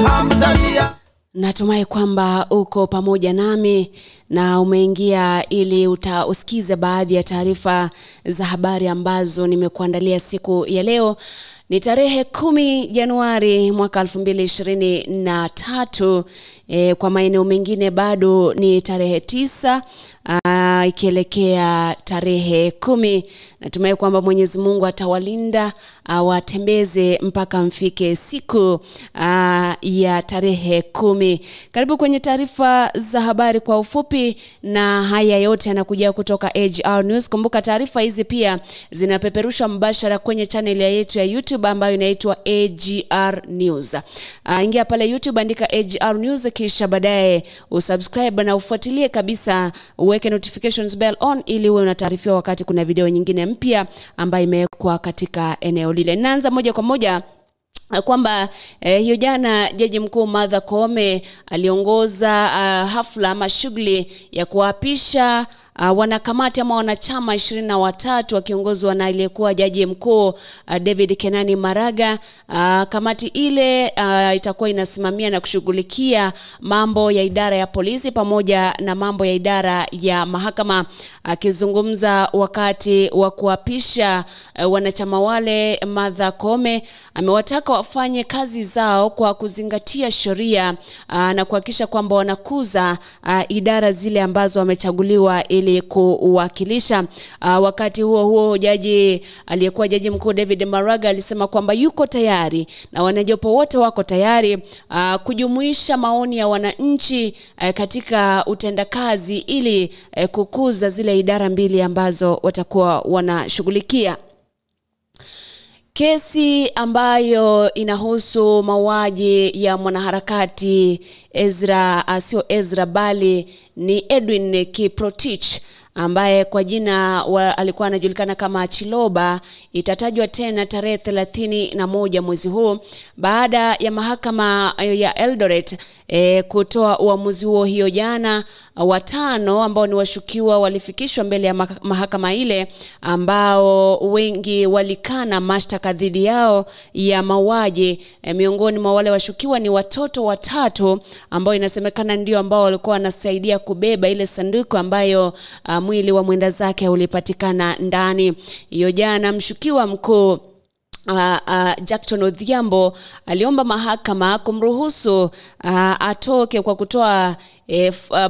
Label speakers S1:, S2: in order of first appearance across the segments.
S1: Hamtalia.
S2: Natumai kwamba uko pamoja nami na umeingia ili usikize baadhi ya taarifa za habari ambazo nimekuandalia siku ya leo. Ni tarehe 10 Januari mwaka 2023. Kwa maeneo mengine bado ni tarehe 9 ikielekea tarehe 10. Natumai kwamba Mwenyezi Mungu atawalinda, awatembeze mpaka mfike siku ya tarehe 10. Karibu kwenye taarifa za habari kwa ufupi, na haya yote yanakuja kutoka AGR News. Kumbuka taarifa hizi pia zinapeperushwa mbashara kwenye channel yetu ya YouTube ambayo inaitwa AGR News. Ingia pale YouTube, andika AGR News, kisha baadaye usubscribe na ufuatilie kabisa, uweke notifications bell on ili uwe unataarifiwa wakati kuna video nyingine mpya ambayo imewekwa katika eneo lile. Naanza moja kwa moja kwamba hiyo jana Jaji Mkuu Martha Koome aliongoza hafla ama shughuli ya kuapisha wanakamati ama wanachama 23 wakiongozwa na aliyekuwa Jaji Mkuu David Kenani Maraga. Kamati ile itakuwa inasimamia na kushughulikia mambo ya idara ya polisi pamoja na mambo ya idara ya mahakama. Akizungumza wakati wa kuapisha wanachama wale, Martha Koome amewataka wafanye kazi zao kwa kuzingatia sheria na kuhakikisha kwamba wanakuza idara zile ambazo wamechaguliwa ili kuwakilisha. Wakati huo huo, jaji aliyekuwa Jaji Mkuu David Maraga alisema kwamba yuko tayari na wanajopo wote wako tayari kujumuisha maoni ya wananchi katika utendakazi ili kukuza zile idara mbili ambazo watakuwa wanashughulikia. Kesi ambayo inahusu mauaji ya mwanaharakati Ezra, sio Ezra bali ni Edwin Kiprotich ambaye kwa jina alikuwa anajulikana kama Chiloba, itatajwa tena tarehe 31 mwezi huu baada ya mahakama ya Eldoret kutoa uamuzi huo hiyo jana. Watano ambao ni washukiwa walifikishwa mbele ya mahakama ile, ambao wengi walikana mashtaka dhidi yao ya mauaji. Miongoni mwa wale washukiwa ni watoto watatu ambao inasemekana ndio ambao walikuwa wanasaidia kubeba ile sanduku ambayo mwili wa mwenda zake ulipatikana ndani. Hiyo jana mshukiwa mkuu Jackton Odhiambo aliomba mahakama kumruhusu atoke kwa kutoa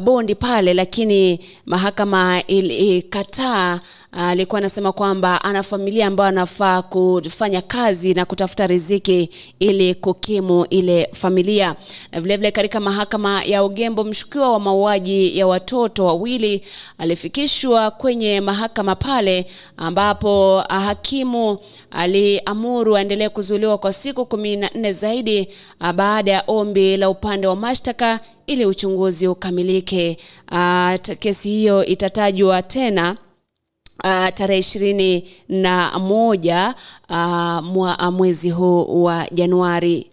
S2: bondi pale, lakini mahakama ilikataa. Alikuwa anasema kwamba ana familia ambayo anafaa kufanya kazi na kutafuta riziki ili kukimu ile familia. Na vile vile katika mahakama ya Ogembo, mshukiwa wa mauaji ya watoto wawili alifikishwa kwenye mahakama pale, ambapo hakimu aliamuru aendelee kuzuiliwa kwa siku 14 zaidi baada ya ombi la upande wa mashtaka ili uchunguzi ukamilike. Kesi hiyo itatajwa tena tarehe 21 mwezi huu wa Januari.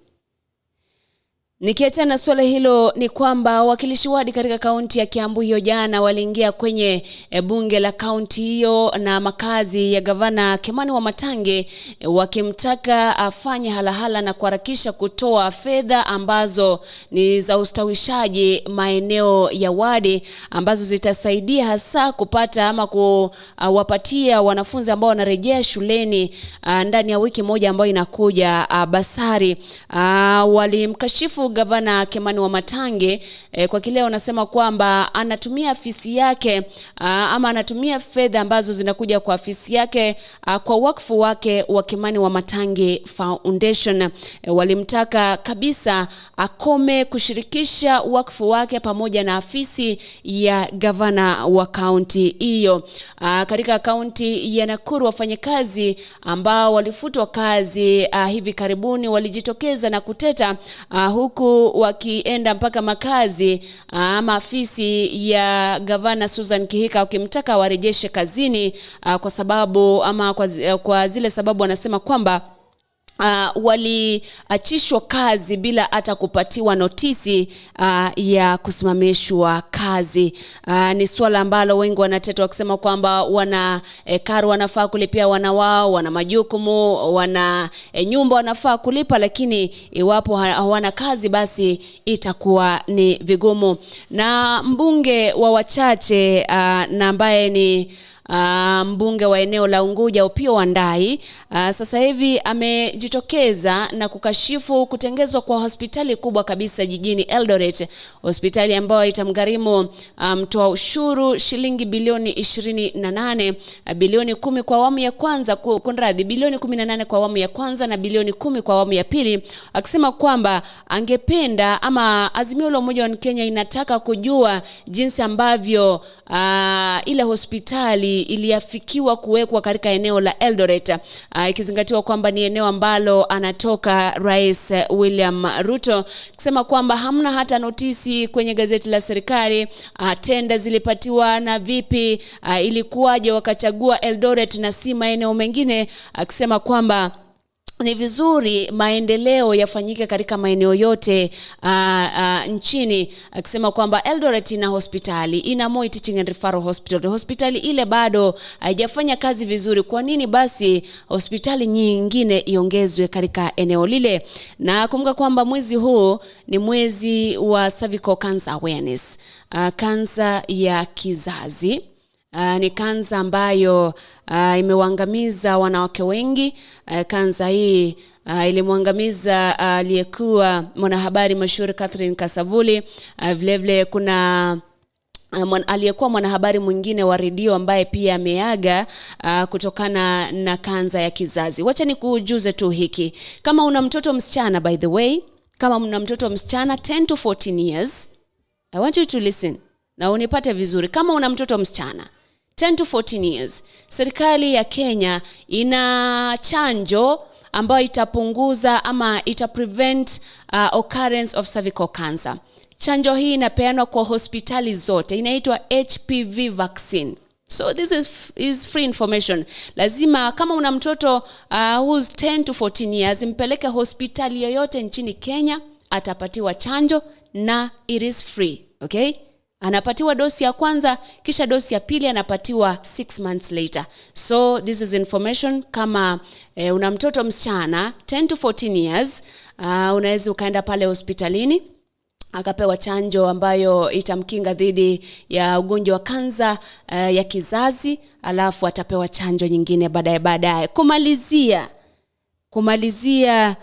S2: Nikiachana na swala hilo, ni kwamba wawakilishi wadi katika kaunti ya Kiambu hiyo jana waliingia kwenye bunge la kaunti hiyo na makazi ya gavana Kimani Wamatangi, wakimtaka afanye halahala na kuharakisha kutoa fedha ambazo ni za ustawishaji maeneo ya wadi, ambazo zitasaidia hasa kupata ama kuwapatia wanafunzi ambao wanarejea shuleni ndani ya wiki moja ambayo inakuja basari. Walimkashifu gavana Kimani Wamatangi kwa kile wanasema kwamba anatumia afisi yake ama anatumia fedha ambazo zinakuja kwa afisi yake kwa wakfu wake wa Kimani Wamatangi Foundation. Walimtaka kabisa akome kushirikisha wakfu wake pamoja na afisi ya gavana wa kaunti hiyo. Katika kaunti ya Nakuru, wafanyakazi ambao walifutwa kazi hivi karibuni walijitokeza na kuteta huku wakienda mpaka makazi ama afisi ya gavana Susan Kihika wakimtaka warejeshe kazini kwa sababu ama kwa zile sababu wanasema kwamba waliachishwa kazi bila hata kupatiwa notisi ya kusimamishwa kazi. Ni swala ambalo wengi wanateta wakisema kwamba wana karo wanafaa kulipia wana wao, wana majukumu, wana nyumba wanafaa kulipa, lakini iwapo hawana kazi basi itakuwa ni vigumu. Na mbunge wa wachache na ambaye ni mbunge wa eneo la Unguja Opiyo Wandayi sasa hivi amejitokeza na kukashifu kutengezwa kwa hospitali kubwa kabisa jijini Eldoret, hospitali ambayo itamgharimu mtoa ushuru shilingi bilioni 28, bilioni 10 kwa awamu ya kwanza, kunradhi, bilioni 18 kwa awamu ya kwanza na bilioni 10 kwa awamu ya pili, akisema kwamba angependa ama Azimio la Umoja wa Kenya inataka kujua jinsi ambavyo ile hospitali iliafikiwa kuwekwa katika eneo la Eldoret, ikizingatiwa kwamba ni eneo ambalo anatoka Rais William Ruto, kusema kwamba hamna hata notisi kwenye gazeti la serikali, tenda zilipatiwa na vipi, ilikuwaje wakachagua Eldoret na si maeneo mengine, akisema kwamba ni vizuri maendeleo yafanyike katika maeneo yote nchini, akisema kwamba Eldoret ina hospitali, ina Moi Teaching and Referral Hospital. Hospitali ile bado haijafanya kazi vizuri, kwa nini basi hospitali nyingine iongezwe katika eneo lile? Na kumbuka kwamba mwezi huu ni mwezi wa cervical cancer awareness, kansa ya kizazi. Ni kansa ambayo imewangamiza wanawake wengi. Kansa hii ilimwangamiza aliyekuwa mwanahabari mashuhuri Catherine Kasavuli. Vile vile kuna aliyekuwa mwanahabari mwingine wa redio ambaye pia ameaga kutokana na kansa ya kizazi. Wacha nikujuze tu hiki. Kama una mtoto msichana, by the way, kama una mtoto msichana 10 to 14 years, I want you to listen na unipate vizuri. Kama una mtoto msichana 10 to 14 years, serikali ya Kenya ina chanjo ambayo itapunguza ama ita prevent occurrence of cervical cancer. Chanjo hii inapeanwa kwa hospitali zote, inaitwa HPV vaccine. So this is free information. Lazima kama una mtoto who's 10 to 14 years, mpeleke hospitali yoyote nchini Kenya, atapatiwa chanjo na it is free. Okay? Anapatiwa dosi ya kwanza, kisha dosi ya pili anapatiwa 6 months later. So this is information. Kama una mtoto msichana 10 to 14 years, unaweza ukaenda pale hospitalini akapewa chanjo ambayo itamkinga dhidi ya ugonjwa wa kansa ya kizazi, alafu atapewa chanjo nyingine baadaye. Kumalizia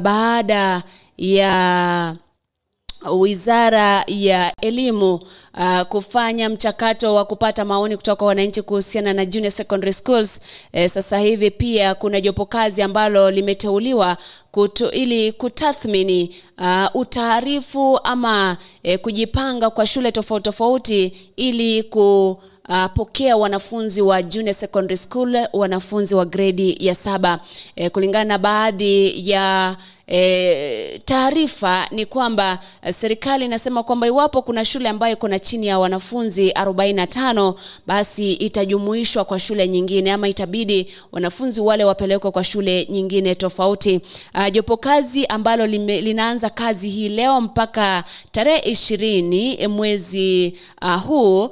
S2: baada ya Wizara ya Elimu kufanya mchakato wa kupata maoni kutoka wananchi kuhusiana na junior secondary schools, sasa hivi pia kuna jopo kazi ambalo limeteuliwa ili kutathmini utaarifu ama kujipanga kwa shule tofauti tofauti ili kupokea wanafunzi wa junior secondary school, wanafunzi wa gredi ya 7. Kulingana na baadhi ya taarifa ni kwamba serikali inasema kwamba iwapo kuna shule ambayo kuna chini ya wanafunzi 45, basi itajumuishwa kwa shule nyingine ama itabidi wanafunzi wale wapelekwe kwa shule nyingine tofauti. Jopo kazi ambalo linaanza kazi hii leo mpaka tarehe 20 mwezi huu,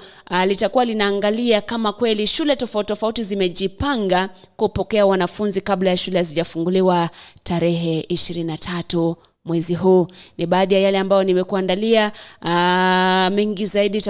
S2: litakuwa linaangalia kama kweli shule tofauti tofauti zimejipanga kupokea wanafunzi kabla ya shule hazijafunguliwa tarehe 23 mwezi huu. Ni baadhi ya yale ambayo nimekuandalia. Mengi zaidi.